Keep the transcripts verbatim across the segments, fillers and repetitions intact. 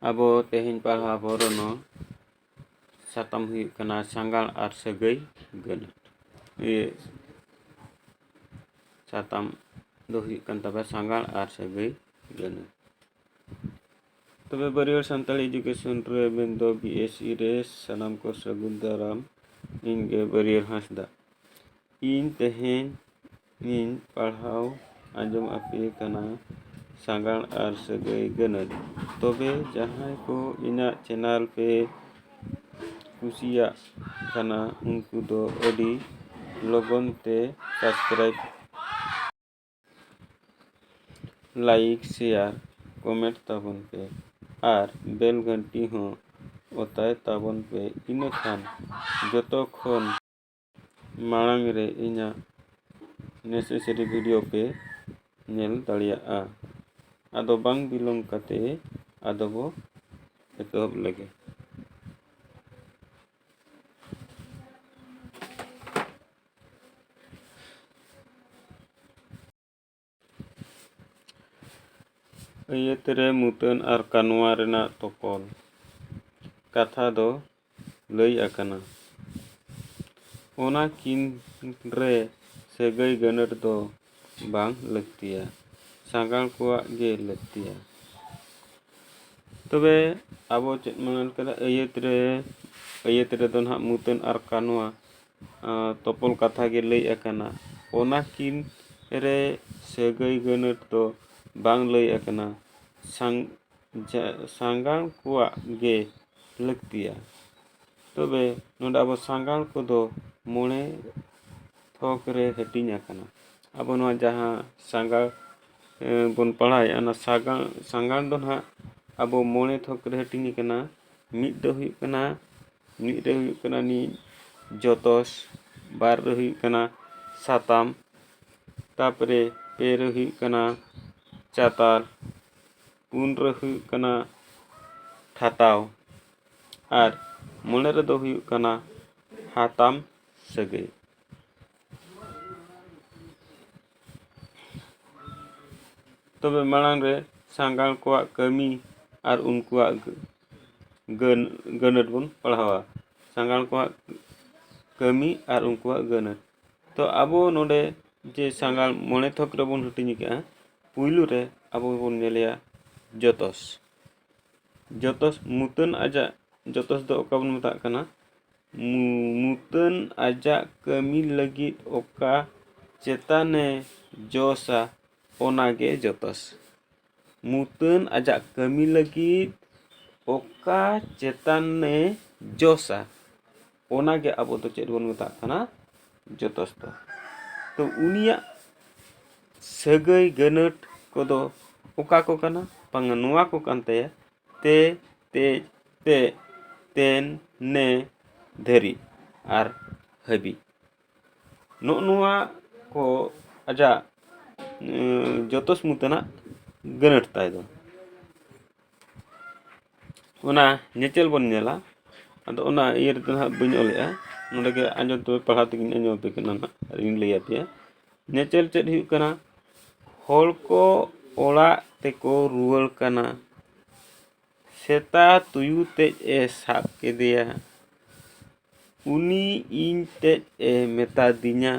ᱟᱵᱚ ᱛᱮᱦᱮᱧ ᱯᱟᱲᱦᱟᱣ ᱵᱚᱨᱚᱱᱚ ᱥᱟᱛᱟᱢ ᱦᱩᱭᱩᱜ ᱠᱟᱱᱟ ᱥᱟᱸᱜᱟᱲ ᱟᱨ ᱥᱟᱹᱜᱟᱹᱭ ᱜᱟᱹᱱᱟᱹᱛ᱾ ᱤᱭᱟᱹ, ᱥᱟᱛᱟᱢ ᱫᱚ ᱦᱩᱭᱩᱜ ᱠᱟᱱ ᱛᱟᱵᱚᱱᱟ ᱥᱟᱸᱜᱟᱲ ᱟᱨ ᱥᱟᱹᱜᱟᱹᱭ ᱜᱟᱹᱱᱟᱹᱛ᱾ ᱛᱚᱵᱮ ᱵᱟᱹᱨᱭᱟᱹᱲ ᱥᱟᱱᱛᱟᱲᱤ ᱮᱰᱩᱠᱮᱥᱚᱱ ᱨᱮ ᱢᱮᱱᱫᱚ ᱵᱤ ᱮᱥ ᱥᱤ ᱨᱮ ᱥᱟᱱᱟᱢ ᱠᱚ ᱥᱟᱹᱜᱩᱱ ᱫᱟᱨᱟᱢ᱾ ᱤᱧ ᱜᱮ ᱵᱟᱹᱨᱭᱟᱹᱲ ᱦᱟᱸᱥᱫᱟ᱾ ᱤᱧ ᱛᱮᱦᱮᱧ ᱤᱧ ᱯᱟᱲᱦᱟᱣ ᱟᱸᱡᱚᱢ ᱟᱯᱮ ᱠᱟᱱᱟ ᱥᱟᱸᱜᱟᱲ ᱟᱨ ᱥᱟᱹᱜᱟᱹᱭ ᱜᱟᱹᱱᱟᱹᱛ᱾ ᱛᱚᱵᱮ ᱡᱟᱦᱟᱸᱭ ᱠᱚ ᱤᱧᱟᱹᱜ ᱪᱮᱱᱮᱞ ᱯᱮ ᱠᱩᱥᱤᱭᱟᱜ ᱠᱟᱱᱟ, ᱩᱱᱠᱩ ᱫᱚ ᱟᱹᱰᱤ ᱞᱚᱜᱚᱱ ᱛᱮ ᱥᱟᱵᱥᱠᱨᱟᱭᱤᱵᱽ, ᱞᱟᱭᱤᱠ, ᱥᱮᱭᱟᱨ, ᱠᱚᱢᱮᱱᱴ ᱛᱟᱵᱚᱱ ᱯᱮ ᱟᱨ ᱵᱮᱞ ᱜᱷᱟᱱᱴᱤ ᱦᱚᱸ ᱚᱛᱟᱭ ᱛᱟᱵᱚᱱ ᱯᱮ᱾ ᱤᱱᱟᱹᱠᱷᱟᱱ ᱡᱚᱛᱚ ᱠᱷᱚᱱ ᱢᱟᱲᱟᱝ ᱨᱮ ᱤᱧᱟᱹᱜ ᱱᱮᱥᱮᱥᱟᱨᱤ ᱵᱷᱤᱰᱤᱭᱳ ᱯᱮ ᱧᱮᱞ ᱫᱟᱲᱮᱭᱟᱜᱼᱟ᱾ ᱟᱫᱚ ᱵᱟᱝ ᱵᱤᱞᱚᱢ ᱠᱟᱛᱮ ᱟᱫᱚ ᱵᱚ ᱮᱛᱚᱦᱚᱵ ᱞᱮᱜᱮ᱾ ᱟᱹᱭᱟᱹᱛ ᱨᱮ ᱢᱩᱛᱟᱹᱱ ᱟᱨ ᱠᱟᱱᱣᱟ ᱨᱮᱱᱟᱜ ᱛᱚᱯᱚᱞ ᱠᱟᱛᱷᱟ ᱫᱚ ᱞᱟᱹᱭ ᱟᱠᱟᱱᱟ᱾ ᱚᱱᱟ ᱠᱤᱱ ᱨᱮ ᱥᱟᱹᱜᱟᱹᱭ ᱜᱟᱹᱱᱟᱹᱴ ᱫᱚ ᱵᱟᱝ ᱞᱟᱹᱠᱛᱤᱭᱟ, ᱥᱟᱸᱜᱟᱲ ᱠᱚᱣᱟᱜ ᱜᱮ ᱞᱟᱹᱠᱛᱤᱭᱟ᱾ ᱛᱚᱵᱮ ᱟᱵᱚ ᱪᱮᱫ ᱢᱮᱱ ᱠᱟᱫᱟ, ᱟᱹᱭᱟᱹᱛ ᱨᱮ, ᱟᱹᱭᱟᱹᱛ ᱨᱮᱫᱚ ᱱᱟᱦᱟᱜ ᱢᱩᱛᱟᱹᱱ ᱟᱨ ᱠᱟᱱᱣᱟ, ᱟᱸ, ᱛᱚᱯᱚᱞ ᱠᱟᱛᱷᱟ ᱜᱮ ᱞᱟᱹᱭ ᱟᱠᱟᱱᱟ᱾ ᱚᱱᱟ ᱠᱤᱱ ᱨᱮ ᱥᱟᱹᱜᱟᱹᱭ ᱜᱟᱹᱱᱟᱹᱴ ᱫᱚ ᱵᱟᱝ ᱞᱟᱹᱭ ᱟᱠᱟᱱᱟ, ᱥᱟᱝ-, ᱡᱟ-, ᱥᱟᱸᱜᱟᱲ ᱠᱚᱣᱟᱜ ᱜᱮ ᱞᱟᱹᱠᱛᱤᱭᱟ᱾ ᱛᱚᱵᱮ ᱱᱚᱰᱮ ᱟᱵᱚ ᱥᱟᱸᱜᱟᱲ ᱠᱚᱫᱚ ᱢᱚᱬᱮ ᱛᱷᱚᱠ ᱨᱮ ᱦᱟᱹᱴᱤᱧ ᱟᱠᱟᱱᱟ᱾ ᱟᱵᱚ ᱱᱚᱣᱟ ᱡᱟᱦᱟᱸ ᱥᱟᱸᱜᱟᱲ, ᱮ, ᱵᱚᱱ ᱯᱟᱲᱦᱟᱣᱮᱫᱼᱟ, ᱚᱱᱟ ᱥᱟᱸᱜᱟᱲ, ᱥᱟᱸᱜᱟᱲ ᱫᱚ ᱱᱟᱦᱟᱜ ᱟᱵᱚ ᱢᱚᱬᱮ ᱛᱷᱚᱠ ᱨᱮ ᱦᱟᱹᱴᱤᱧ ᱟᱠᱟᱱᱟ᱾ ᱢᱤᱫ ᱫᱚ ᱦᱩᱭᱩᱜ ᱠᱟᱱᱟ, ᱢᱤᱫ ᱨᱮ ᱦᱩᱭᱩᱜ ᱠᱟᱱᱟ ᱱᱤᱡ ᱡᱚᱛᱚᱥ, ᱵᱟᱨ ᱨᱮ ᱦᱩᱭᱩᱜ ᱠᱟᱱᱟ ᱥᱟᱛᱟᱢ, ᱛᱟᱯᱚᱨᱮ ᱯᱮ ᱨᱮ ᱦᱩᱭᱩᱜ ᱠᱟᱱᱟ ᱪᱟᱛᱟᱞ, ᱯᱩᱱ ᱨᱮ ᱦᱩᱭᱩᱜ ᱠᱟᱱᱟ ᱴᱷᱟᱛᱟᱣ, ᱟᱨ ᱢᱚᱬᱮ ᱨᱮᱫᱚ ᱦᱩᱭᱩᱜ ᱠᱟᱱᱟ ᱦᱟᱛᱟᱢ ᱥᱟᱹᱜᱟᱹᱭ᱾ ᱛᱚᱵᱮ ᱢᱟᱲᱟᱝ ᱨᱮ ᱥᱟᱸᱜᱟᱲ ᱠᱚᱣᱟᱜ ᱠᱟᱹᱢᱤ ᱟᱨ ᱩᱱᱠᱩᱣᱟᱜ ᱜᱟᱹ- ᱜᱟᱹᱱ ᱜᱟᱹᱱᱟᱹᱴ ᱵᱚᱱ ᱯᱟᱲᱦᱟᱣᱟ᱾ ᱥᱟᱸᱜᱟᱲ ᱠᱚᱣᱟᱜ ᱠᱟᱹᱢᱤ ᱟᱨ ᱩᱱᱠᱩᱣᱟᱜ ᱜᱟᱹᱱᱟᱹᱴ᱾ ᱛᱚ ᱟᱵᱚ ᱱᱚᱰᱮ ᱡᱮ ᱥᱟᱸᱜᱟᱲ ᱢᱚᱬᱮ ᱛᱷᱚᱠ ᱨᱮᱵᱚᱱ ᱦᱟᱹᱴᱤᱧ ᱟᱠᱟᱫᱼᱟ, ᱯᱩᱭᱞᱩ ᱨᱮ ᱟᱵᱚ ᱵᱚᱱ ᱧᱮᱞᱮᱭᱟ ᱡᱚᱛᱚᱥ᱾ ᱡᱚᱛᱚᱥ ᱢᱩᱛᱟᱹᱱ ᱟᱡᱟᱜ ᱡᱚᱛᱚᱥ ᱫᱚ ᱚᱠᱟ ᱵᱚᱱ ᱢᱮᱛᱟᱜ ᱠᱟᱱᱟ? ᱢᱩ- ᱢᱩᱛᱟᱹᱱ ᱟᱡᱟᱜ ᱠᱟᱹᱢᱤ ᱞᱟᱹᱜᱤᱫ ᱚᱠᱟ ᱪᱮᱛᱟᱱᱮ ᱡᱚᱥᱟ, ᱚᱱᱟᱜᱮ ᱡᱚᱛᱚᱥ᱾ ᱢᱩᱛᱟᱹᱱ ᱟᱡᱟᱜ ᱠᱟᱹᱢᱤ ᱞᱟᱹᱜᱤᱫ ᱚᱠᱟ ᱪᱮᱛᱟᱱᱮ ᱡᱚᱥᱟ, ᱚᱱᱟᱜᱮ ᱟᱵᱚ ᱫᱚ ᱪᱮᱫ ᱵᱚᱱ ᱢᱮᱛᱟᱜ ᱠᱟᱱᱟ? ᱡᱚᱛᱚᱥ ᱫᱚ᱾ ᱛᱚ ᱩᱱᱤᱭᱟᱜ ᱥᱟᱹᱜᱟᱹᱭ ᱜᱟᱹᱱᱟᱹᱴ ᱠᱚᱫᱚ ᱚᱠᱟ ᱠᱚ ᱠᱟᱱᱟ? ᱵᱟᱝᱟ, ᱱᱚᱣᱟ ᱠᱚ ᱠᱟᱱ ᱛᱟᱭᱟ ᱛᱮ, ᱛᱮᱡ, ᱛᱮ, ᱛᱮᱱ, ᱱᱮ, ᱫᱷᱟᱹᱨᱤᱡ ᱟᱨ ᱦᱟᱹᱵᱤᱡ᱾ ᱱᱚᱜᱼᱚ ᱱᱚᱣᱟ ᱠᱚ ᱟᱡᱟᱜ, ᱩᱸ, ᱡᱚᱛᱚᱥ ᱢᱩᱛᱟᱹᱱᱟᱜ ᱜᱟᱹᱱᱟᱹᱴ ᱛᱟᱭ ᱫᱚ᱾ ᱚᱱᱟ ᱧᱮᱪᱮᱞ ᱵᱚᱱ ᱧᱮᱞᱟ᱾ ᱟᱫᱚ ᱚᱱᱟ ᱤᱭᱟᱹ ᱨᱮᱫᱚ ᱱᱟᱦᱟᱜ ᱵᱟᱹᱧ ᱚᱞᱮᱜᱼᱟ, ᱱᱚᱰᱮ ᱜᱮ ᱟᱸᱡᱚᱢ ᱛᱚᱵᱮ, ᱯᱟᱲᱦᱟᱣ ᱛᱮᱜᱮᱧ ᱟᱸᱡᱚᱢ ᱟᱯᱮ ᱠᱟᱱᱟ ᱱᱟᱦᱟᱜ ᱟᱨᱤᱧ ᱞᱟᱹᱭ ᱟᱯᱮᱭᱟ᱾ ᱧᱮᱪᱮᱞ ᱪᱮᱫ ᱦᱩᱭᱩᱜ ᱠᱟᱱᱟ? ᱦᱚᱲ ᱠᱚ ᱚᱲᱟᱜ ᱛᱮᱠᱚ ᱨᱩᱣᱟᱹᱲ ᱠᱟᱱᱟ᱾ ᱥᱮᱛᱟ ᱛᱩᱭᱩ ᱛᱮᱡ ᱮ ᱥᱟᱵ ᱠᱮᱫᱮᱭᱟ᱾ ᱩᱱᱤ ᱤᱧ ᱛᱮᱡ ᱮ ᱢᱮᱛᱟ ᱫᱤᱧᱟ᱾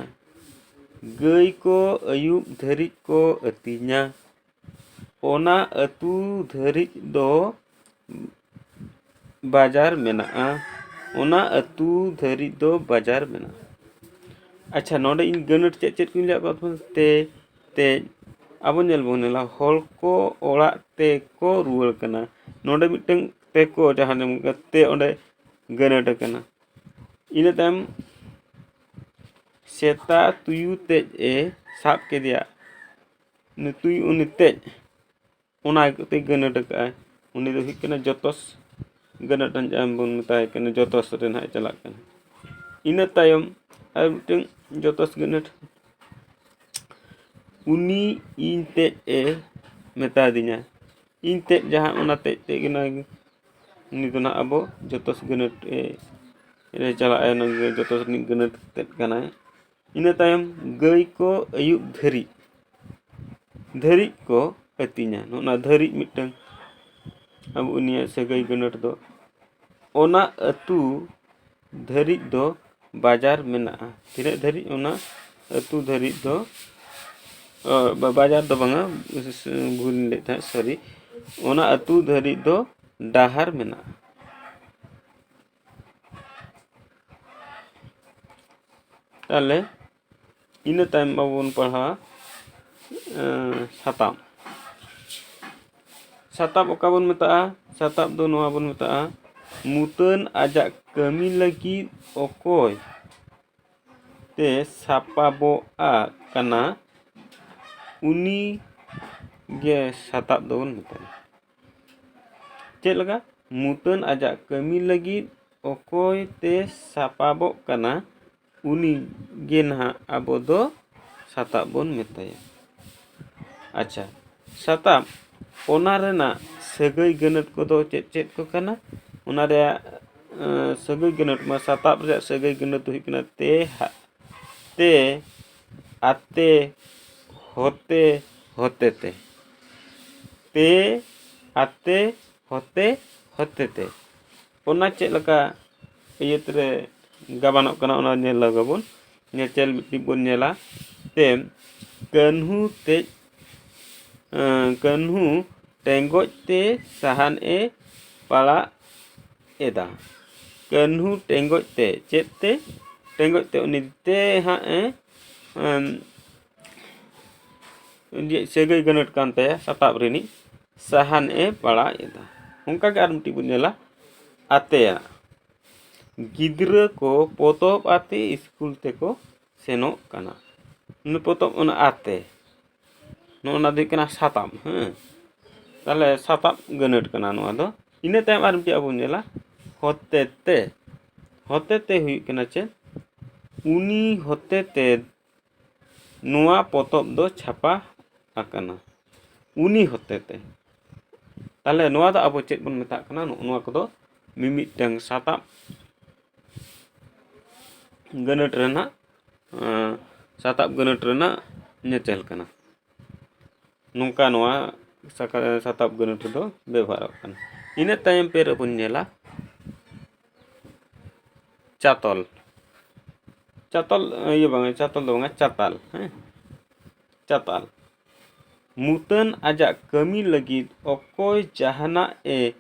ᱜᱟᱹᱭ ᱠᱚ ᱟᱹᱭᱩᱵ ᱫᱷᱟᱹᱨᱤᱡ ᱠᱚ ᱟᱹᱛᱤᱧᱟ᱾ ᱚᱱᱟ ᱟᱹᱛᱩ ᱫᱷᱟᱹᱨᱤᱡ ᱫᱚ ᱵᱟᱡᱟᱨ ᱢᱮᱱᱟᱜᱼᱟ᱾ ᱚᱱᱟ ᱟᱹᱛᱩ ᱫᱷᱟᱹᱨᱤᱡ ᱫᱚ ᱵᱟᱡᱟᱨ ᱢᱮᱱᱟᱜᱼᱟ᱾ ᱟᱪᱪᱷᱟ, ᱱᱚᱰᱮ ᱤᱧ ᱜᱟᱹᱱᱟᱹᱴ ᱪᱮᱫ ᱪᱮᱫ ᱠᱚᱧ ᱞᱟᱹᱭᱟᱫ ᱵᱚᱱᱟ? ᱛᱮ, ᱛᱮᱡ᱾ ᱟᱵᱚ ᱧᱮᱞ ᱵᱚᱱ ᱧᱮᱞᱟ, ᱦᱚᱲ ᱠᱚ ᱚᱲᱟᱜ ᱛᱮᱠᱚ ᱨᱩᱣᱟᱹᱲ ᱠᱟᱱᱟ᱾ ᱱᱚᱰᱮ ᱢᱤᱫᱴᱟᱝ ᱛᱮᱠᱚ, ᱡᱟᱦᱟᱸ ᱧᱟᱢᱚᱜ ᱠᱟᱱᱟ, ᱛᱮ ᱚᱸᱰᱮ ᱜᱟᱹᱱᱟᱹᱴ ᱟᱠᱟᱱᱟ᱾ ᱤᱱᱟᱹ ᱛᱟᱭᱚᱢ ᱥᱮᱛᱟ ᱛᱩᱭᱩ ᱛᱮᱡ ᱮ ᱥᱟᱵ ᱠᱮᱫᱮᱭᱟ᱾ ᱩᱱᱤ ᱛᱩᱭᱩ, ᱩᱱᱤ ᱛᱮᱡ, ᱚᱱᱟ ᱛᱮ ᱜᱟᱹᱱᱟᱹᱴ ᱟᱠᱟᱫᱼᱟᱭ᱾ ᱩᱱᱤ ᱫᱚ ᱦᱩᱭᱩᱜ ᱠᱟᱱᱟ ᱡᱚᱛᱚᱥ ᱜᱟᱹᱱᱟᱹᱴ ᱟᱱ, ᱡᱟᱦᱟᱸ ᱵᱚᱱ ᱢᱮᱛᱟᱭ ᱠᱟᱱᱟ, ᱡᱚᱛᱚᱥ ᱨᱮ ᱱᱟᱦᱟᱜ ᱪᱟᱞᱟᱜ ᱠᱟᱱᱟ᱾ ᱤᱱᱟᱹ ᱛᱟᱭᱚᱢ ᱟᱨ ᱢᱤᱫᱴᱟᱝ ᱡᱚᱛᱚᱥ ᱜᱟᱹᱱᱟᱹᱴ, ᱩᱱᱤ ᱤᱧ ᱛᱮᱡ ᱮ ᱢᱮᱛᱟ ᱫᱤᱧᱟ᱾ ᱤᱧ ᱛᱮᱡ, ᱡᱟᱦᱟᱸ ᱚᱱᱟ ᱛᱮᱡ ᱛᱮᱡ ᱜᱮ ᱱᱚᱣᱟ ᱜᱮ᱾ ᱩᱱᱤ ᱫᱚ ᱱᱟᱦᱟᱜ ᱟᱵᱚ ᱡᱚᱛᱚᱥ ᱜᱟᱹᱱᱟᱹᱴ ᱮ, ᱨᱮ ᱪᱟᱞᱟᱜᱼᱟᱭ, ᱚᱱᱟ ᱜᱮ ᱡᱚᱛᱚᱥ ᱨᱤᱱᱤᱡ ᱜᱟᱹᱱᱟᱹᱴ ᱛᱮᱫ ᱠᱟᱱᱟᱭ᱾ ᱤᱱᱟᱹ ᱛᱟᱭᱚᱢ ᱜᱟᱹᱭ ᱠᱚ ᱟᱹᱭᱩᱵ ᱫᱷᱟᱹᱨᱤᱡ, ᱫᱷᱟᱹᱨᱤᱡ ᱠᱚ ᱟᱹᱛᱤᱧᱟ᱾ ᱱᱚᱜᱼᱚ ᱱᱟ ᱫᱷᱟᱹᱨᱤᱡ ᱢᱤᱫᱴᱟᱝ ᱟᱵᱚ ᱩᱱᱤᱭᱟᱜ ᱥᱟᱹᱜᱟᱹᱭ ᱜᱟᱹᱱᱟᱹᱴ ᱫᱚ, ᱚᱱᱟ ᱟᱹᱛᱩ ᱫᱷᱟᱹᱨᱤᱡ ᱫᱚ ᱵᱟᱡᱟᱨ ᱢᱮᱱᱟᱜᱼᱟ᱾ ᱛᱤᱱᱟᱹᱜ ᱫᱷᱟᱹᱨᱤᱡ? ᱚᱱᱟ ᱟᱹᱛᱩ ᱫᱷᱟᱹᱨᱤᱡ ᱫᱚ, ᱚ, ᱵᱟ-, ᱵᱟᱡᱟᱨ ᱫᱚ ᱵᱟᱝᱟ, ᱵᱷᱩᱞᱤᱧ ᱞᱟᱹᱭᱮᱫ ᱛᱟᱦᱮᱸᱫ, ᱥᱚᱨᱤ᱾ ᱚᱱᱟ ᱟᱹᱛᱩ ᱫᱷᱟᱹᱨᱤᱡ ᱫᱚ ᱰᱟᱦᱟᱨ ᱢᱮᱱᱟᱜᱼᱟ᱾ ᱛᱟᱦᱞᱮ ᱤᱱᱟᱹ ᱛᱟᱭᱚᱢ ᱟᱵᱚ ᱵᱚᱱ ᱯᱟᱲᱦᱟᱣᱟ, ᱮᱸ, ᱥᱟᱛᱟᱢ᱾ ᱥᱟᱛᱟᱢ ᱚᱠᱟ ᱵᱚᱱ ᱢᱮᱛᱟᱜᱼᱟ? ᱥᱟᱛᱟᱢ ᱫᱚ ᱱᱚᱣᱟ ᱵᱚᱱ ᱢᱮᱛᱟᱜᱼᱟ, ᱢᱩᱛᱟᱹᱱ ᱟᱡᱟᱜ ᱠᱟᱹᱢᱤ ᱞᱟᱹᱜᱤᱫ ᱚᱠᱚᱭ ᱛᱮ ᱥᱟᱯᱟᱵᱚᱜᱼᱟ ᱠᱟᱱᱟ, ᱩᱱᱤ ᱜᱮ ᱥᱟᱛᱟᱢ ᱫᱚᱵᱚᱱ ᱢᱮᱛᱟᱭᱟ᱾ ᱪᱮᱫ ᱞᱮᱠᱟ? ᱢᱩᱛᱟᱹᱱ ᱟᱡᱟᱜ ᱠᱟᱹᱢᱤ ᱞᱟᱹᱜᱤᱫ ᱚᱠᱚᱭ ᱛᱮ ᱥᱟᱯᱟᱵᱚᱜ ᱠᱟᱱᱟ, ᱩᱱᱤ ᱜᱮ ᱱᱟᱦᱟᱜ ᱟᱵᱚ ᱫᱚ ᱥᱟᱛᱟᱵ ᱵᱚᱱ ᱢᱮᱛᱟᱭᱟ᱾ ᱟᱪᱪᱷᱟ, ᱥᱟᱛᱟᱵ, ᱚᱱᱟ ᱨᱮᱱᱟᱜ ᱥᱟᱹᱜᱟᱹᱭ ᱜᱟᱹᱱᱟᱹᱛ ᱠᱚᱫᱚ ᱪᱮᱫ ᱪᱮᱫ ᱠᱚ ᱠᱟᱱᱟ? ᱚᱱᱟ ᱨᱮᱭᱟᱜ, ᱮᱸ, ᱥᱟᱹᱜᱟᱹᱭ ᱜᱟᱹᱱᱟᱹᱛ ᱢᱟ, ᱥᱟᱛᱟᱵ ᱨᱮᱭᱟᱜ ᱥᱟᱹᱜᱟᱹᱭ ᱜᱟᱹᱱᱟᱹᱛ ᱫᱚ ᱦᱩᱭᱩᱜ ᱠᱟᱱᱟ ᱛᱮ, ᱦᱟ-, ᱛᱮ, ᱟᱛᱮ, ᱦᱚᱛᱮ, ᱦᱚᱛᱮ ᱛᱮ᱾ ᱛᱮ, ᱟᱛᱮ, ᱦᱚᱛᱮ, ᱦᱚᱛᱮ ᱛᱮ᱾ ᱚᱱᱟ ᱪᱮᱫ ᱞᱮᱠᱟ ᱤᱭᱟᱹ ᱨᱮ ᱜᱟᱵᱟᱱᱚᱜ ᱠᱟᱱᱟ, ᱚᱱᱟ ᱧᱮᱞ ᱞᱟᱜᱟᱵᱚᱱ᱾ ᱧᱮᱪᱮᱞ ᱢᱤᱫᱴᱤᱡ ᱵᱚᱱ ᱧᱮᱞᱟ᱾ ᱛᱮ, ᱠᱟᱹᱱᱦᱩ ᱛᱮᱡ, ᱮᱸ, ᱠᱟᱹᱱᱦᱩ ᱴᱮᱸᱜᱚᱡ ᱛᱮ ᱥᱟᱦᱟᱱ ᱮ ᱯᱟᱲᱟᱜ ᱮᱫᱟ᱾ ᱠᱟᱹᱱᱦᱩ ᱴᱮᱸᱜᱚᱡ ᱛᱮ, ᱪᱮᱫ ᱛᱮ? ᱴᱮᱸᱜᱚᱡ ᱛᱮ, ᱩᱱᱤ ᱛᱮ ᱦᱟᱸᱜ ᱮ, ᱮᱢ, ᱥᱟᱹᱜᱟᱹᱭ ᱜᱟᱹᱱᱟᱹᱴ ᱠᱟᱱ ᱛᱟᱭᱟ ᱥᱟᱛᱟᱵ ᱨᱤᱱᱤᱡ, ᱥᱟᱦᱟᱱ ᱮ ᱯᱟᱲᱟᱜ ᱮᱫᱟ᱾ ᱚᱱᱠᱟᱜᱮ ᱟᱨ ᱢᱤᱫᱴᱤᱡ ᱵᱚᱱ ᱧᱮᱞᱟ, ᱟᱛᱮᱭᱟᱜ᱾ ᱜᱤᱫᱽᱨᱟᱹ ᱠᱚ ᱯᱚᱛᱚᱵ ᱟᱛᱮ ᱥᱠᱩᱞ ᱛᱮᱠᱚ ᱥᱮᱱᱚᱜ ᱠᱟᱱᱟ᱾ ᱱᱩᱭ ᱯᱚᱛᱚᱵ, ᱚᱱᱟ ᱟᱛᱮ, ᱱᱚᱜᱼᱚ ᱱᱟ ᱫᱚ ᱦᱩᱭᱩᱜ ᱠᱟᱱᱟ ᱥᱟᱛᱟᱢ, ᱦᱮᱸ᱾ ᱛᱟᱦᱞᱮ ᱥᱟᱛᱟᱢ ᱜᱟᱹᱱᱟᱹᱴ ᱠᱟᱱᱟ ᱱᱚᱣᱟ ᱫᱚ᱾ ᱤᱱᱟᱹ ᱛᱟᱭᱚᱢ ᱟᱨ ᱢᱤᱫᱴᱤᱡ ᱟᱵᱚ ᱵᱚᱱ ᱧᱮᱞᱟ ᱦᱚᱛᱮ ᱛᱮ᱾ ᱦᱚᱛᱮ ᱛᱮ ᱦᱩᱭᱩᱜ ᱠᱟᱱᱟ ᱪᱮᱫ? ᱩᱱᱤ ᱦᱚᱛᱮ ᱛᱮ ᱱᱚᱣᱟ ᱯᱚᱛᱚᱵ ᱫᱚ ᱪᱷᱟᱯᱟ ᱟᱠᱟᱱᱟ᱾ ᱩᱱᱤ ᱦᱚᱛᱮ ᱛᱮ᱾ ᱛᱟᱦᱞᱮ ᱱᱚᱣᱟ ᱫᱚ ᱟᱵᱚ ᱪᱮᱫ ᱵᱚᱱ ᱢᱮᱛᱟᱜ ᱠᱟᱱᱟ? ᱱᱚᱜᱼᱚ ᱱᱚᱣᱟ ᱠᱚᱫᱚ ᱢᱤᱢᱤᱫᱴᱟᱝ ᱥᱟᱛᱟᱢ ᱜᱟᱹᱱᱟᱹᱴ ᱨᱮᱱᱟᱜ, ᱮᱸ, ᱥᱟᱛᱟᱢ ᱜᱟᱹᱱᱟᱹᱴ ᱨᱮᱱᱟᱜ ᱧᱮᱪᱮᱞ ᱠᱟᱱᱟ᱾ ᱱᱚᱝᱠᱟ ᱱᱚᱣᱟ ᱥᱟᱠᱟ-, ᱥᱟᱛᱟᱵ ᱜᱟᱹᱱᱟᱹᱴ ᱨᱮᱫᱚ ᱵᱮᱵᱚᱦᱟᱨᱚᱜ ᱠᱟᱱᱟ᱾ ᱤᱱᱟᱹ ᱛᱟᱭᱚᱢ ᱯᱮ ᱨᱮᱵᱚᱱ ᱧᱮᱞᱟ ᱪᱟᱛᱚᱞ᱾ ᱪᱟᱛᱚᱞ, ᱤᱭᱟᱹ ᱵᱟᱝᱟ, ᱪᱟᱛᱚᱞ ᱫᱚ ᱵᱟᱝᱟ, ᱪᱟᱛᱟᱞ, ᱦᱮᱸ, ᱪᱟᱛᱟᱞ᱾ ᱢᱩᱛᱟᱹᱱ ᱟᱡᱟᱜ ᱠᱟᱹᱢᱤ ᱞᱟᱹᱜᱤᱫ ᱚᱠᱚᱭ ᱡᱟᱦᱟᱱᱟᱜ ᱮ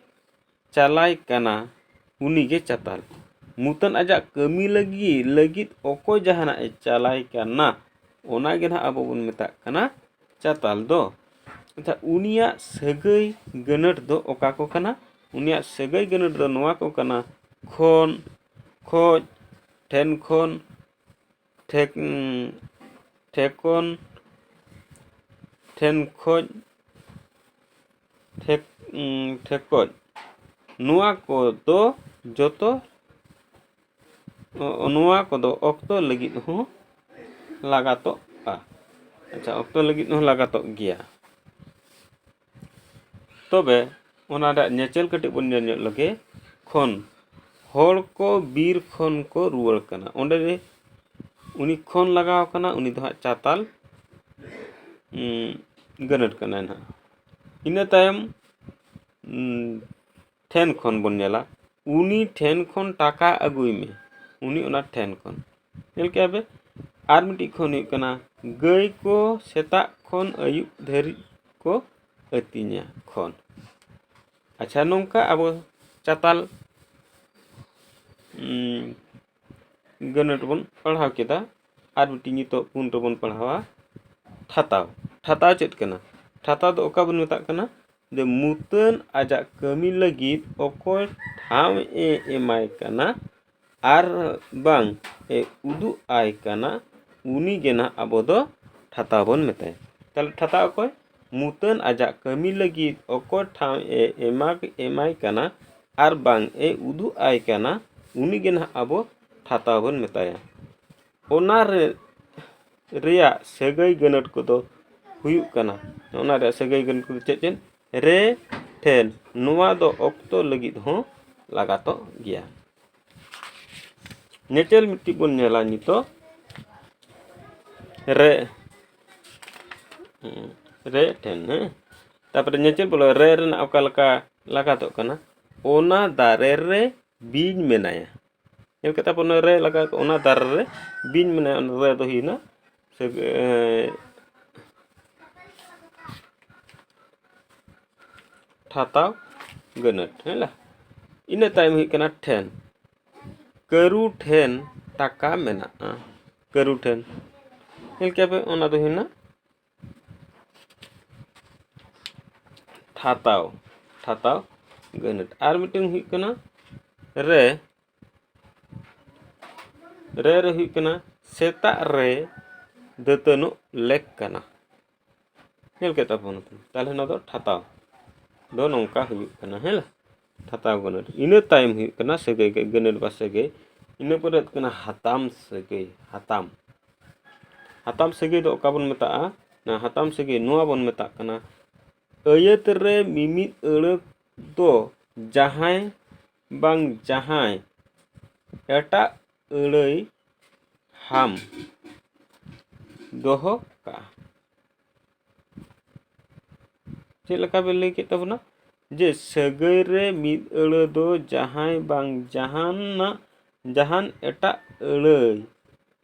ᱪᱟᱞᱟᱭ ᱠᱟᱱᱟ, ᱩᱱᱤᱜᱮ ᱪᱟᱛᱟᱞ᱾ ᱢᱩᱛᱟᱹᱱ ᱟᱡᱟᱜ ᱠᱟᱹᱢᱤ ᱞᱟᱹᱜᱤᱫ, ᱞᱟᱹᱜᱤᱫ ᱚᱠᱚᱭ ᱡᱟᱦᱟᱱᱟᱜ ᱮ ᱪᱟᱞᱟᱭ ᱠᱟᱱᱟ, ᱚᱱᱟ ᱜᱮ ᱱᱟᱦᱟᱜ ᱟᱵᱚ ᱵᱚᱱ ᱢᱮᱛᱟᱜ ᱠᱟᱱᱟ ᱪᱟᱛᱟᱞ ᱫᱚ᱾ ᱟᱪᱪᱷᱟ, ᱩᱱᱤᱭᱟᱜ ᱥᱟᱹᱜᱟᱹᱭ ᱜᱟᱹᱱᱟᱹᱴ ᱫᱚ ᱚᱠᱟ ᱠᱚ ᱠᱟᱱᱟ? ᱩᱱᱤᱭᱟᱜ ᱥᱟᱹᱜᱟᱹᱭ ᱜᱟᱹᱱᱟᱹᱴ ᱫᱚ ᱱᱚᱣᱟ ᱠᱚ ᱠᱟᱱᱟ: ᱠᱷᱚᱱ, ᱠᱷᱚᱡ, ᱴᱷᱮᱱ ᱠᱷᱚᱱ, ᱴᱷᱮᱠ-, ᱴᱷᱮᱠᱚᱱ, ᱴᱷᱮᱱ ᱠᱷᱚᱡ, ᱴᱷᱮᱠ-, ᱴᱷᱮᱠᱚᱡ᱾ ᱱᱚᱣᱟ ᱠᱚᱫᱚ ᱡᱚᱛᱚ, ᱱᱚᱣᱟ ᱠᱚᱫᱚ ᱚᱠᱛᱚ ᱞᱟᱹᱜᱤᱫ ᱦᱚᱸ ᱞᱟᱜᱟᱛᱚᱜᱼᱟ᱾ ᱟᱪᱪᱷᱟ, ᱚᱠᱛᱚ ᱞᱟᱹᱜᱤᱫ ᱦᱚᱸ ᱞᱟᱜᱟᱛᱚᱜ ᱜᱮᱭᱟ᱾ ᱛᱚᱵᱮ ᱚᱱᱟ ᱨᱮᱭᱟᱜ ᱧᱮᱪᱮᱞ ᱠᱟᱹᱴᱤᱡ ᱵᱚᱱ ᱧᱮᱞ ᱧᱚᱜ ᱞᱮᱜᱮ᱾ ᱠᱷᱚᱱ, ᱦᱚᱲ ᱠᱚ ᱵᱤᱨ ᱠᱷᱚᱱ ᱠᱚ ᱨᱩᱣᱟᱹᱲ ᱠᱟᱱᱟ᱾ ᱚᱸᱰᱮ ᱨᱮ ᱩᱱᱤ ᱠᱷᱚᱱ ᱞᱟᱜᱟᱣ ᱠᱟᱱᱟ, ᱩᱱᱤ ᱫᱚ ᱦᱟᱸᱜ ᱪᱟᱛᱟᱞ, ᱩᱸ, ᱜᱟᱹᱱᱟᱹᱴ ᱠᱟᱱᱟᱭ ᱱᱟᱦᱟᱜ᱾ ᱤᱱᱟᱹ ᱛᱟᱭᱚᱢ, ᱩᱸ, ᱴᱷᱮᱱ ᱠᱷᱚᱱ ᱵᱚᱱ ᱧᱮᱞᱟ, ᱩᱱᱤ ᱴᱷᱮᱱ ᱠᱷᱚᱱ ᱴᱟᱠᱟ ᱟᱹᱜᱩᱭ ᱢᱮ, ᱩᱱᱤ ᱚᱱᱟ ᱴᱷᱮᱱ ᱠᱷᱚᱱ᱾ ᱧᱮᱞ ᱠᱮᱜᱼᱟ ᱯᱮ? ᱟᱨ ᱢᱤᱫᱴᱤᱡ ᱠᱷᱚᱱ ᱦᱩᱭᱩᱜ ᱠᱟᱱᱟ, ᱜᱟᱹᱭ ᱠᱚ ᱥᱮᱛᱟᱜ ᱠᱷᱚᱱ ᱟᱹᱭᱩᱵ ᱫᱷᱟᱹᱨᱤᱡ ᱠᱚ ᱟᱹᱛᱤᱧᱟ, ᱠᱷᱚᱱ᱾ ᱟᱪᱪᱷᱟ, ᱱᱚᱝᱠᱟ ᱟᱵᱚ ᱪᱟᱛᱟᱞ, ᱩᱸ, ᱜᱟᱹᱱᱟᱹᱴ ᱵᱚᱱ ᱯᱟᱲᱦᱟᱣ ᱠᱮᱫᱟ᱾ ᱟᱨ ᱢᱤᱫᱴᱤᱡ ᱱᱤᱛᱚᱜ ᱯᱩᱱ ᱨᱮᱵᱚᱱ ᱯᱟᱲᱦᱟᱣᱟ ᱴᱷᱟᱛᱟᱣ᱾ ᱴᱷᱟᱛᱟᱣ ᱪᱮᱫ ᱠᱟᱱᱟ? ᱴᱷᱟᱛᱟᱣ ᱫᱚ ᱚᱠᱟ ᱵᱚᱱ ᱢᱮᱛᱟᱜ ᱠᱟᱱᱟ? ᱡᱮ ᱢᱩᱛᱟᱹᱱ ᱟᱡᱟᱜ ᱠᱟᱹᱢᱤ ᱞᱟᱹᱜᱤᱫ ᱚᱠᱚᱭ ᱴᱷᱟᱶ ᱮ ᱮᱢᱟᱭ ᱠᱟᱱᱟ ᱟᱨ ᱵᱟᱝ ᱮ ᱩᱫᱩᱜ ᱟᱭ ᱠᱟᱱᱟ, ᱩᱱᱤ ᱜᱮ ᱱᱟᱦᱟᱜ ᱟᱵᱚ ᱫᱚ ᱴᱷᱟᱛᱟᱣ ᱵᱚᱱ ᱢᱮᱛᱟᱭᱟ᱾ ᱛᱟᱦᱞᱮ ᱴᱷᱟᱛᱟᱣ ᱚᱠᱚᱭ? ᱢᱩᱛᱟᱹᱱ ᱟᱡᱟᱜ ᱠᱟᱹᱢᱤ ᱞᱟᱹᱜᱤᱫ ᱚᱠᱚᱭ ᱴᱷᱟᱶ ᱮ ᱮᱢᱟ-, ᱮᱢᱟᱭ ᱠᱟᱱᱟ ᱟᱨ ᱵᱟᱝ ᱮ ᱩᱫᱩᱜ ᱟᱭ ᱠᱟᱱᱟ, ᱩᱱᱤ ᱜᱮ ᱱᱟᱦᱟᱜ ᱟᱵᱚ ᱴᱷᱟᱛᱟᱣ ᱵᱚᱱ ᱢᱮᱛᱟᱭᱟ᱾ ᱚᱱᱟ ᱨᱮ-, ᱨᱮᱭᱟᱜ ᱥᱟᱹᱜᱟᱹᱭ ᱜᱟᱹᱱᱟᱹᱴ ᱠᱚᱫᱚ ᱦᱩᱭᱩᱜ ᱠᱟᱱᱟ, ᱚᱱᱟ ᱨᱮᱭᱟᱜ ᱥᱟᱹᱜᱟᱹᱭ ᱜᱟᱹᱱᱟᱹᱴ ᱠᱚᱫᱚ ᱪᱮᱫ ᱪᱮᱫ? ᱨᱮ, ᱴᱷᱮᱱ, ᱱᱚᱣᱟ ᱫᱚ ᱚᱠᱛᱚ ᱞᱟᱹᱜᱤᱫ ᱦᱚᱸ ᱞᱟᱜᱟᱛᱚᱜ ᱜᱮᱭᱟ᱾ ᱧᱮᱪᱮᱞ ᱢᱤᱫᱴᱤᱡ ᱵᱚᱱ ᱧᱮᱞᱟ ᱱᱤᱛᱚᱜ᱾ ᱨᱮ, ᱨᱮ, ᱴᱷᱮᱱ, ᱦᱮᱸ᱾ ᱛᱟᱨᱯᱚᱨᱮ ᱧᱮᱞ ᱪᱮᱫ ᱵᱚᱞᱮ ᱨᱮ ᱨᱮᱱᱟᱜ ᱚᱠᱟ ᱞᱮᱠᱟ ᱞᱟᱜᱟᱛᱚᱜ ᱠᱟᱱᱟ, ᱚᱱᱟ ᱫᱟᱨᱮ ᱨᱮ ᱵᱤᱧ ᱢᱮᱱᱟᱭᱟ᱾ ᱧᱮᱞ ᱠᱮᱫ ᱛᱟᱵᱚᱱ ᱨᱮ ᱞᱟᱜᱟᱣ ᱠᱟᱜ, ᱚᱱᱟ ᱫᱟᱨᱮ ᱨᱮ ᱵᱤᱧ ᱢᱮᱱᱟᱭᱟ, ᱚᱱᱟ ᱨᱮ ᱫᱚ ᱦᱩᱭᱱᱟ ᱥᱮ, ᱮ, ᱴᱷᱟᱛᱟᱣ ᱜᱟᱹᱱᱟᱹᱴ, ᱦᱮᱸ ᱞᱟ? ᱤᱱᱟᱹ ᱛᱟᱭᱚᱢ ᱦᱩᱭᱩᱜ ᱠᱟᱱᱟ ᱴᱷᱮᱱ᱾ ᱠᱟᱹᱨᱩ ᱴᱷᱮᱱ ᱴᱟᱠᱟ ᱢᱮᱱᱟᱜᱼᱟ᱾ ᱠᱟᱹᱨᱩ ᱴᱷᱮᱱ, ᱧᱮᱞ ᱠᱮᱫᱟ ᱯᱮ, ᱚᱱᱟ ᱫᱚ ᱦᱩᱭᱱᱟ ᱴᱷᱟᱛᱟᱣ, ᱴᱷᱟᱛᱟᱣ ᱜᱟᱹᱱᱟᱹᱴ᱾ ᱟᱨ ᱢᱤᱫᱴᱮᱱ ᱦᱩᱭᱩᱜ ᱠᱟᱱᱟ ᱨᱮ, ᱨᱮ ᱨᱮ ᱦᱩᱭᱩᱜ ᱠᱟᱱᱟ ᱥᱮᱛᱟᱜ ᱨᱮ ᱫᱟᱹᱛᱟᱹᱱᱚᱜ ᱞᱮᱠ ᱠᱟᱱᱟ᱾ ᱧᱮᱞ ᱠᱮᱫ ᱛᱟᱵᱚᱱ ᱯᱮ᱾ ᱛᱟᱦᱚᱞᱮ ᱱᱚᱣᱟ ᱫᱚ ᱴᱷᱟᱛᱟᱣ ᱫᱚ ᱱᱚᱝᱠᱟ ᱦᱩᱭᱩᱜ ᱠᱟᱱᱟ, ᱦᱮᱸ ᱞᱟ? ᱴᱷᱟᱛᱟᱣ ᱜᱟᱹᱱᱟᱹᱴ᱾ ᱤᱱᱟᱹ ᱛᱟᱭᱚᱢ ᱦᱩᱭᱩᱜ ᱠᱟᱱᱟ ᱥᱟᱹᱜᱟᱹᱭ ᱜᱟᱹᱱᱟᱹᱴ ᱵᱟ ᱥᱟᱹᱜᱟᱹᱭ᱾ ᱤᱱᱟᱹ ᱯᱚᱨᱮ ᱦᱩᱭᱩᱜ ᱠᱟᱱᱟ ᱦᱟᱛᱟᱢ ᱥᱟᱹᱜᱟᱹᱭ, ᱦᱟᱛᱟᱢ᱾ ᱦᱟᱛᱟᱢ ᱥᱟᱹᱜᱟᱹᱭ ᱫᱚ ᱚᱠᱟ ᱵᱚᱱ ᱢᱮᱛᱟᱜᱼᱟ? ᱱᱟ ᱦᱟᱛᱟᱢ ᱥᱟᱹᱜᱟᱹᱭ ᱱᱚᱣᱟ ᱵᱚᱱ ᱢᱮᱛᱟᱜ ᱠᱟᱱᱟ, ᱟᱹᱭᱟᱹᱛ ᱨᱮ ᱢᱤᱢᱤᱫ ᱟᱹᱲᱟᱹ ᱫᱚ ᱡᱟᱦᱟᱸᱭ ᱵᱟᱝ ᱡᱟᱦᱟᱸᱭ ᱮᱴᱟᱜ ᱟᱹᱲᱟᱹᱭ ᱦᱟᱢ ᱫᱚᱦᱚ ᱠᱟᱜᱼᱟ᱾ ᱪᱮᱫ ᱞᱮᱠᱟ ᱵᱮᱱ ᱞᱟᱹᱭ ᱠᱮᱫ ᱛᱟᱵᱚᱱᱟ? ᱡᱮ ᱥᱟᱹᱜᱟᱹᱭ ᱨᱮ ᱢᱤᱫ ᱟᱹᱲᱟᱹ ᱫᱚ ᱡᱟᱦᱟᱸᱭ ᱵᱟᱝ ᱡᱟᱦᱟᱱᱟᱜ, ᱡᱟᱦᱟᱱ ᱮᱴᱟᱜ ᱟᱹᱲᱟᱹᱭ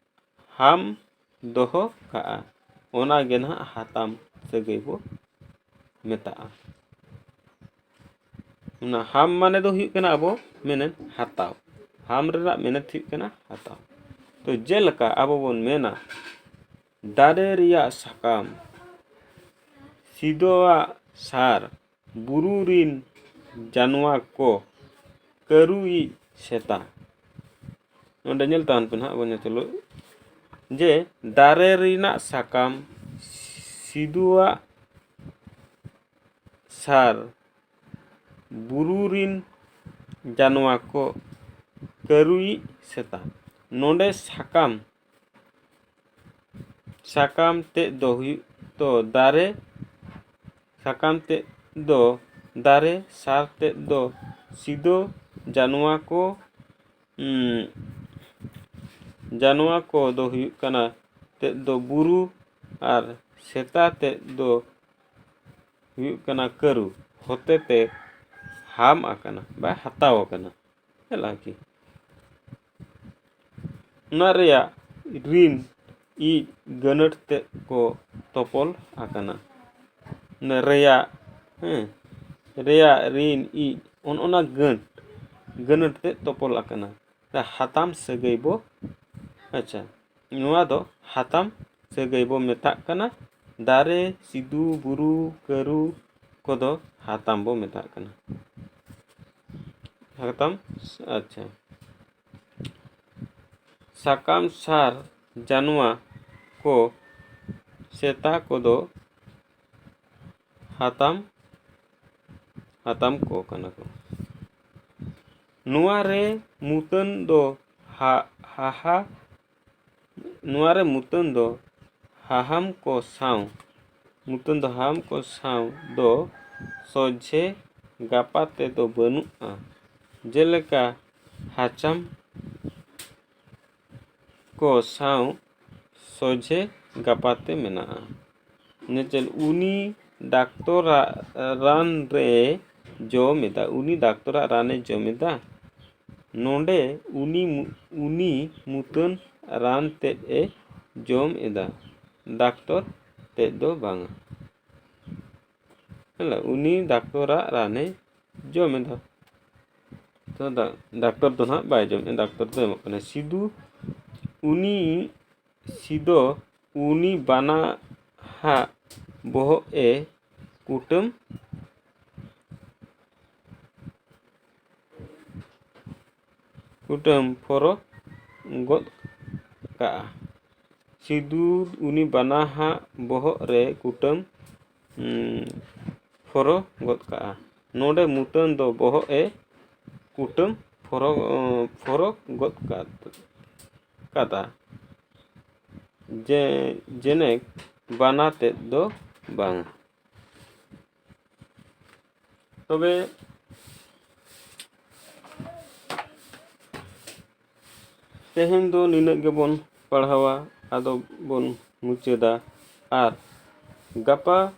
ᱦᱟᱢ ᱫᱚᱦᱚ ᱠᱟᱜᱼᱟ, ᱚᱱᱟ ᱜᱮ ᱱᱟᱦᱟᱜ ᱦᱟᱛᱟᱢ ᱥᱟᱹᱜᱟᱹᱭ ᱵᱚ ᱢᱮᱛᱟᱜᱼᱟ᱾ ᱚᱱᱟ ᱦᱟᱢ ᱢᱟᱱᱮ ᱫᱚ ᱦᱩᱭᱩᱜ ᱠᱟᱱᱟ ᱟᱵᱚ ᱢᱮᱱᱮᱫ ᱦᱟᱛᱟᱣ᱾ ᱦᱟᱢ ᱨᱮᱱᱟᱜ ᱢᱮᱱᱮᱫ ᱦᱩᱭᱩᱜ ᱠᱟᱱᱟ ᱦᱟᱛᱟᱣ᱾ ᱛᱚ ᱡᱮᱞᱮᱠᱟ ᱟᱵᱚ ᱵᱚᱱ ᱢᱮᱱᱟ, ᱫᱟᱨᱮ ᱨᱮᱭᱟᱜ ᱥᱟᱠᱟᱢ, ᱥᱤᱫᱚᱣᱟᱜ ᱥᱟᱨ, ᱵᱩᱨᱩ ᱨᱤᱱ ᱡᱟᱱᱣᱟ ᱠᱚ, ᱠᱟᱹᱨᱩᱭᱤᱡ ᱥᱮᱛᱟ᱾ ᱱᱚᱰᱮ ᱧᱮᱞ ᱛᱟᱵᱚᱱ ᱯᱮ ᱱᱟᱦᱟᱜ, ᱵᱚᱱ ᱧᱮᱞ ᱪᱟᱹᱞᱩ ᱡᱮ ᱫᱟᱨᱮ ᱨᱮᱱᱟᱜ ᱥᱟᱠᱟᱢ, ᱥᱤᱫᱚᱣᱟᱜ ᱥᱟᱨ, ᱵᱩᱨᱩ ᱨᱤᱱ ᱡᱟᱱᱣᱟ ᱠᱚ, ᱠᱟᱹᱨᱩᱭᱤᱡ ᱥᱮᱛᱟ᱾ ᱱᱚᱰᱮ ᱥᱟᱠᱟᱢ, ᱥᱟᱠᱟᱢ ᱛᱮᱫ ᱫᱚ ᱦᱩᱭᱩᱜ ᱫᱚ ᱫᱟᱨᱮ, ᱥᱟᱠᱟᱢ ᱛᱮᱫ ᱫᱚ ᱫᱟᱨᱮ, ᱥᱟᱨ ᱛᱮᱫ ᱫᱚ ᱥᱤᱫᱚ, ᱡᱟᱱᱣᱟ ᱠᱚ, ᱩᱸ, ᱡᱟᱱᱣᱟ ᱠᱚ ᱫᱚ ᱦᱩᱭᱩᱜ ᱠᱟᱱᱟ ᱛᱮᱫ ᱫᱚ ᱵᱩᱨᱩ, ᱟᱨ ᱥᱮᱛᱟ ᱛᱮᱫ ᱫᱚ ᱦᱩᱭᱩᱜ ᱠᱟᱱᱟ ᱠᱟᱹᱨᱩ, ᱦᱚᱛᱮᱛᱮ ᱦᱟᱢ ᱟᱠᱟᱱᱟ ᱵᱟ ᱦᱟᱛᱟᱣ ᱟᱠᱟᱱᱟ᱾ ᱦᱮᱸ ᱞᱟᱹᱜᱤ᱾ ᱚᱱᱟ ᱨᱮᱭᱟᱜ ᱨᱤᱱ ᱤᱡ ᱜᱟᱹᱱᱟᱹᱴ ᱛᱮᱫ ᱠᱚ ᱛᱚᱯᱚᱞ ᱟᱠᱟᱱᱟ᱾ ᱚᱱᱟ ᱨᱮᱭᱟᱜ, ᱦᱮᱸ, ᱨᱮᱭᱟᱜ ᱨᱤᱱ ᱤᱡ ᱚᱱ-, ᱚᱱᱟ ᱜᱟᱹᱱᱴ, ᱜᱟᱹᱱᱟᱹᱴ ᱛᱮᱫ ᱛᱚᱯᱚᱞ ᱟᱠᱟᱱᱟ᱾ ᱦᱟᱛᱟᱢ ᱥᱟᱹᱜᱟᱹᱭ ᱵᱚ, ᱟᱪᱪᱷᱟ, ᱱᱚᱣᱟ ᱫᱚ ᱦᱟᱛᱟᱢ ᱥᱟᱹᱜᱟᱹᱭ ᱵᱚ ᱢᱮᱛᱟᱜ ᱠᱟᱱᱟ᱾ ᱫᱟᱨᱮ, ᱥᱤᱫᱩ, ᱵᱩᱨᱩ, ᱠᱟᱹᱨᱩ ᱠᱚᱫᱚ ᱦᱟᱛᱟᱢ ᱵᱚ ᱢᱮᱛᱟᱜ ᱠᱟᱱᱟ᱾ ᱦᱟᱛᱟᱢ, ᱟᱪᱪᱷᱟ᱾ ᱥᱟᱠᱟᱢ ᱥᱟᱨ ᱡᱟᱱᱣᱟ ᱠᱚ, ᱥᱮᱛᱟ ᱠᱚᱫᱚ ᱦᱟᱛᱟᱢ, ᱦᱟᱛᱟᱢ ᱠᱚ ᱠᱟᱱᱟ ᱠᱚ᱾ ᱱᱚᱣᱟ ᱨᱮ ᱢᱩᱛᱟᱹᱱ ᱫᱚ ᱦᱟ-, ᱦᱟᱦᱟ, ᱱᱚᱣᱟ ᱨᱮ ᱢᱩᱛᱟᱹᱱ ᱫᱚ ᱦᱟᱦᱟᱢ ᱠᱚ ᱥᱟᱶ, ᱢᱩᱛᱟᱹᱱ ᱫᱚ ᱦᱟᱦᱟᱢ ᱠᱚ ᱥᱟᱶ ᱫᱚ ᱥᱚᱡᱷᱮ ᱜᱟᱯᱟ ᱛᱮᱫᱚ ᱵᱟᱹᱱᱩᱜᱼᱟ᱾ ᱡᱮᱞᱮᱠᱟ ᱦᱟᱪᱟᱢ ᱠᱚ ᱥᱟᱶ ᱥᱚᱡᱷᱮ ᱜᱟᱯᱟᱛᱮ ᱢᱮᱱᱟᱜᱼᱟ᱾ ᱧᱮᱞ, ᱩᱱᱤ ᱰᱟᱠᱛᱚᱨᱟᱜ ᱨᱟᱱ ᱨᱮ ᱡᱚᱢ ᱮᱫᱟ, ᱩᱱᱤ ᱰᱟᱠᱛᱚᱨᱟᱜ ᱨᱟᱱᱮ ᱡᱚᱢ ᱮᱫᱟ᱾ ᱱᱚᱰᱮ ᱩᱱᱤ ᱢᱩ-, ᱩᱱᱤ ᱢᱩᱛᱟᱹᱱ ᱨᱟᱱ ᱛᱮᱫ ᱮ ᱡᱚᱢ ᱮᱫᱟ, ᱰᱟᱠᱛᱚᱨ ᱛᱮᱫ ᱫᱚ ᱵᱟᱝᱟ᱾ ᱦᱮᱸ, ᱩᱱᱤ ᱰᱟᱠᱛᱚᱨᱟᱜ ᱨᱟᱱᱮ ᱡᱚᱢ ᱮᱫᱟ᱾ ᱛᱚ ᱰᱟ-, ᱰᱟᱠᱛᱚᱨ ᱫᱚ ᱱᱟᱦᱟᱜ ᱵᱟᱭ ᱡᱚᱢᱮᱫᱼᱟ, ᱰᱟᱠᱛᱚᱨ ᱫᱚ ᱮᱢᱚᱜ ᱠᱟᱱᱟ᱾ ᱥᱤᱫᱩ, ᱩᱱᱤ ᱥᱤᱫᱚ, ᱩᱱᱤ ᱵᱟᱱᱟ ᱦᱟᱜ ᱵᱚᱦᱚᱜ ᱮ ᱠᱩᱴᱟᱹᱢ, ᱠᱩᱴᱟᱹᱢ ᱯᱷᱚᱨᱚ ᱜᱚᱫ ᱠᱟᱜᱼᱟ᱾ ᱥᱤᱫᱩ ᱩᱱᱤ ᱵᱟᱱᱟ ᱦᱟᱜ ᱵᱚᱦᱚᱜ ᱨᱮ ᱠᱩᱴᱟᱹᱢ, ᱩᱸ, ᱯᱷᱚᱨᱚ ᱜᱚᱫ ᱠᱟᱜᱼᱟ᱾ ᱱᱚᱰᱮ ᱢᱩᱛᱟᱹᱱ ᱫᱚ ᱵᱚᱦᱚᱜ ᱮ ᱠᱩᱴᱟᱹᱢ ᱯᱷᱚᱨᱚ, ᱯᱷᱚᱨᱚ ᱜᱚᱫ ᱠᱟᱫ-, ᱠᱟᱫᱟ᱾ ᱡᱮ, ᱡᱮᱱᱮᱠ ᱵᱟᱱᱟ ᱛᱮᱫ ᱫᱚ ᱵᱟᱝ᱾ ᱛᱚᱵᱮ ᱛᱮᱦᱮᱧ ᱫᱚ ᱱᱤᱱᱟᱹᱜ ᱜᱮᱵᱚᱱ ᱯᱟᱲᱦᱟᱣᱟ, ᱟᱫᱚ ᱵᱚᱱ ᱢᱩᱪᱟᱹᱫᱟ᱾ ᱟᱨ ᱜᱟᱯᱟ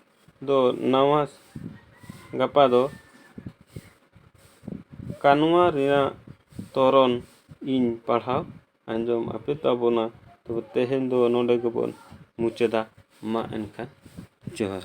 ᱫᱚ ᱱᱟᱣᱟ ᱜᱟᱯᱟ ᱫᱚ ᱠᱟᱱᱣᱟ ᱨᱮᱱᱟᱜ ᱛᱚᱨᱚᱱ ᱤᱧ ᱯᱟᱲᱦᱟᱣ ᱟᱸᱡᱚᱢ ᱟᱯᱮ ᱛᱟᱵᱚᱱᱟ᱾ ᱛᱚᱵᱮ ᱛᱮᱦᱮᱧ ᱫᱚ ᱱᱚᱰᱮ ᱜᱮᱵᱚᱱ ᱢᱩᱪᱟᱹᱫᱟ᱾ ᱢᱟ ᱮᱱᱠᱷᱟᱱ ᱡᱚᱦᱟᱨ᱾